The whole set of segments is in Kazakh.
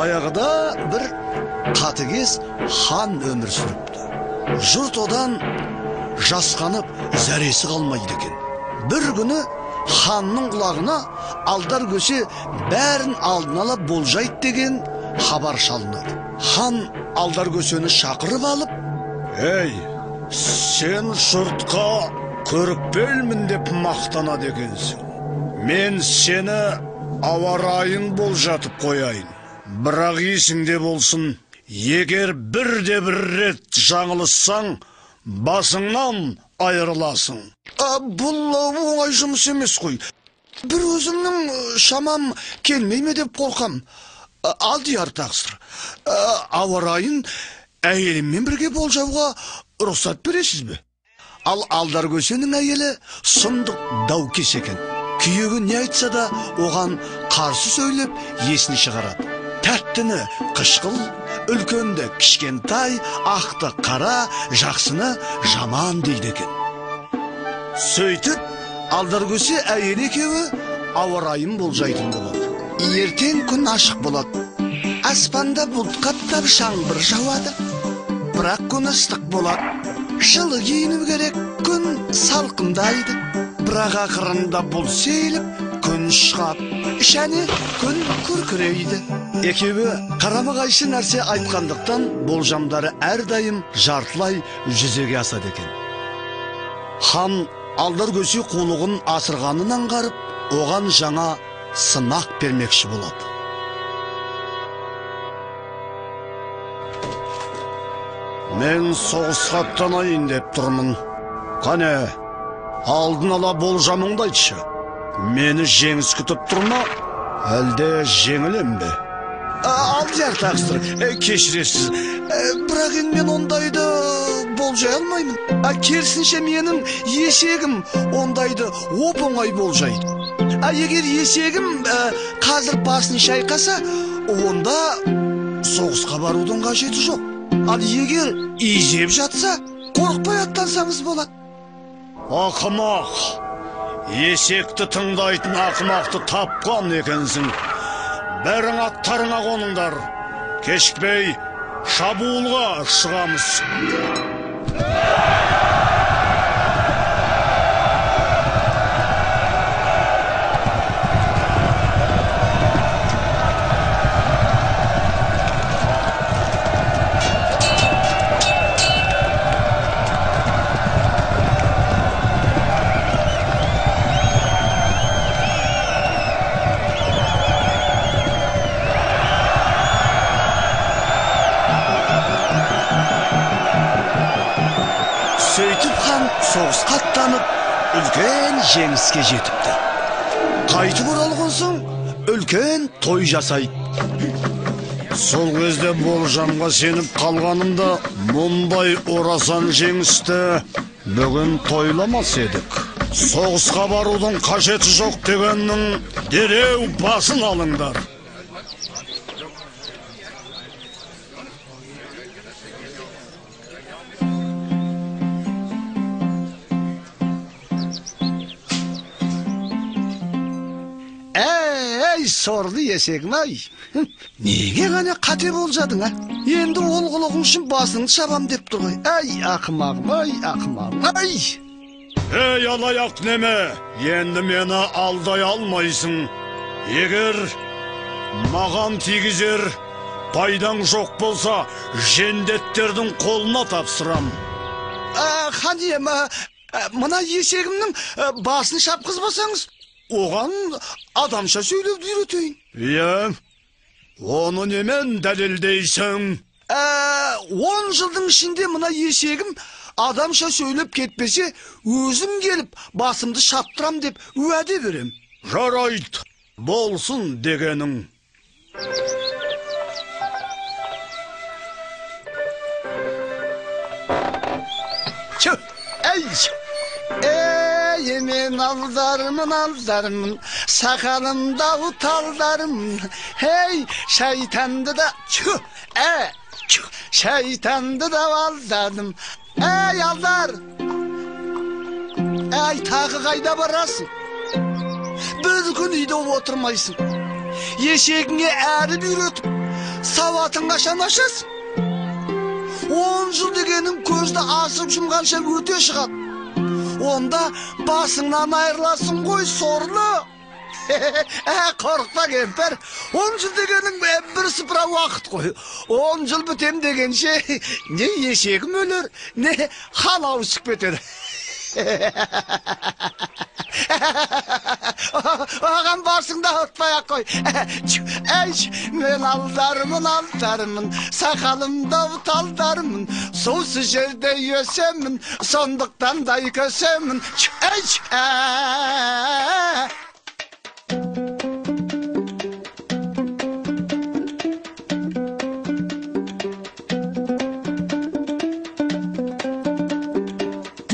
Баяғыда бір қатыгез хан өмір сүріпті. Жұрт одан жасқанып, зәресі қалмайды екен. Бір күні ханның құлағына Алдар көсе бәрін алдын ала болжайды деген хабар шалынады. Хан Алдар көсені шақырып алып, «Ей, сен жұртқа көрікпелмін деп мақтанады екенсің. Мен сені ауа райын болжатып қояйын. Бірақ есіңде болсын, егер бірде бір рет жаңылыссаң, басыңнан айырыласың». Бұл оңай жұмыс емес қой. Бір өзімнің шамам келмей ме деп қорқам. Алдияр тақсыр, ауа райын әйеліммен бірге болжауға рұқсат бересіз бе? Ал Алдар көсенің әйелі сұмдық даукес екен. Күйеуі не айтса да оған қарсы сөйлеп есін шығарады. Тәттіні қышқыл, үлкенді кішкентай, ақты қара, жақсыны жаман дейді екен. Сөйтіп, Алдар көсе әйелі екеуі ауа райын болжайтын болады. Ертең күн ашық болады. Аспанда бұлт қаптап жаңбыр жауады. Бірақ күн ыстық болады. Жылы киіну керек, күн салқындайды. Бірақ ақырында бұлт сейіліп, күн шығады. Және күн күркірейді. Екеуі қарама-қайшы нәрсе айтқандықтан болжамдары әрдайым жартылай жүзеге асады екен. Хан Алдар көсе қулығын асырғанын аңғарып, оған жаңа сынақ бермекші болады. Мен соғысқа аттанайын деп тұрмын. Қане, алдын ала болжамыңды айтшы. Мені жеңіс күтіп тұр ма, әлде жеңілем бе? Алдияр тақсыр, кешіресіз. Бірақ енді мен ондайды болжай алмаймын. Керісінше менің есегім ондайды оп-оңай болжайды. Егер есегім қазір басын шайқаса, онда соғысқа барудың қажеті жоқ. Ал егер изеп жатса, қорықпай аттансаңыз болады. Ақымақ, есекті тыңдайтын ақымақты тапқан екенсің. Бәрің аттарыңа қоныңдар. Кешікпей шабуылға шығамыз. Сөйтіп хан соғысқа аттанып, үлкен жеңіске жетіпті. Қайтып оралған соң үлкен той жасайды. Сол кезде болжамға сеніп қалғанымда мұндай орасан жеңісті бүгін тойламас едік. Соғысқа барудың қажеті жоқ дегеннің дереу басын алыңдар. Әй, сорлы есегім ай! Неге ғана қате болжадың, а? Енді ол қулығың үшін басыңды шабам деп тұр ғой. Әй, ақымағым, ай, ақымағым, ай! Ей, алаяқ неме, енді мені алдай алмайсың. Егер маған тигізер пайдаң жоқ болса, жендеттердің қолына тапсырам. Хан ием, мына есегімнің басын шапқызбасаңыз, оған адамша сөйлеуді үйретейін. Иә, оны немен дәлелдейсің? 10 жылдың ішінде мына есегім адамша сөйлеп кетпесе, өзім келіп басымды шаптырам деп уәде берем. Жарайды, болсын дегенің. Әй! Ey, мен алдармын, алдармын, сақалымда талдармын. Hey, шайтанды да, шайтанды да алдадым. Ey, Алдар! Ey, тағы қайда барасың? Бір күн үйде отырмайсың. Ешегіңе әріп үйретіп, Сауатын қашан ашасың? 10 жыл дегенің көзді ашып жұмғанша өте шығады. Онда басыңнан айырыласың ғой, сорлы. Қорықпа, кемпір. 10 жыл дегенің бір сыпыра уақыт қой. 10 жыл бітем дегенше, не ешегім өлер, не хан ауысып кетер. Оған басыңды ауыртпай ақ қой. Әй, мен алдармын, алдармын, сақалымды талдармын, сусыз жерде өсемін, сондықтан да көсемін. Әй,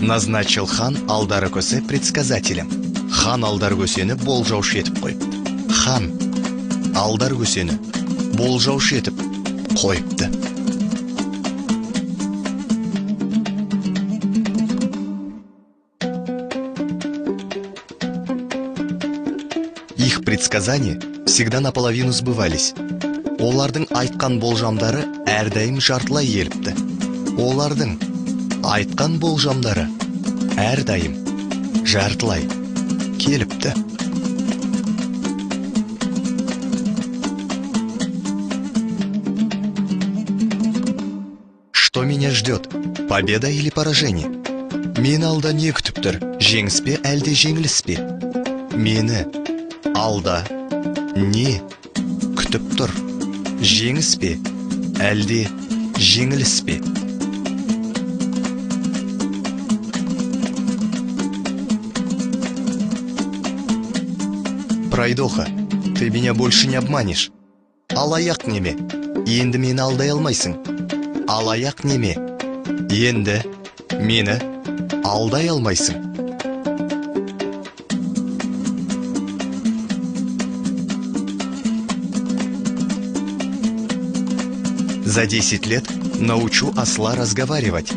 Назначил хан Алдар Көсе предсказателем. Хан Алдар Көсені болжаушы етіп қойыпты. Хан Алдар Көсені болжаушы етіп қойыпты. Их предсказания всегда наполовину сбывались. Олардың айтқан болжамдары әрдайым жартылай келіпті. Олардың айтқан болжамдары әрдайым жартылай келіпті. Что меня ждет? Победа или поражение? Мені алда не күтіп тұр? Жеңіс пе, әлде жеңіліс пе? Мені алда не күтіп тұр? Жеңіс пе, әлде жеңіліс пе? Пройдоха, ты меня больше не обманешь. Алаяқ неме, енді мені алдай алмайсың. Алаяқ неме, енді мені алдай алмайсың. За 10 лет научу осла разговаривать.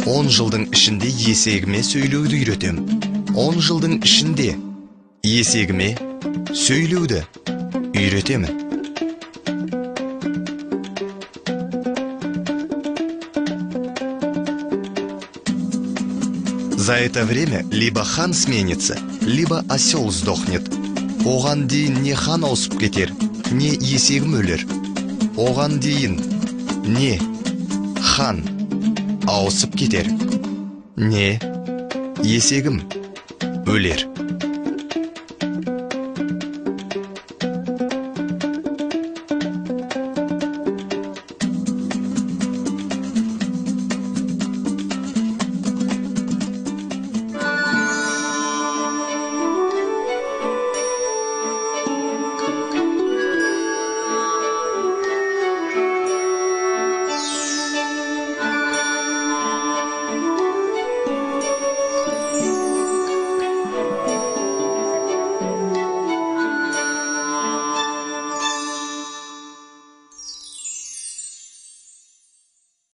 10 жылдың ішінде есегіме сөйлеуді үйретем. 10 жылдың ішінде есегіме сөйлеуді үйретемін. За это время либо хан сменится, либо осел сдохнет. Оған дейін не хан ауысып кетер, не есегім өлер. Оған дейін не хан ауысып кетер, не есегім өлер.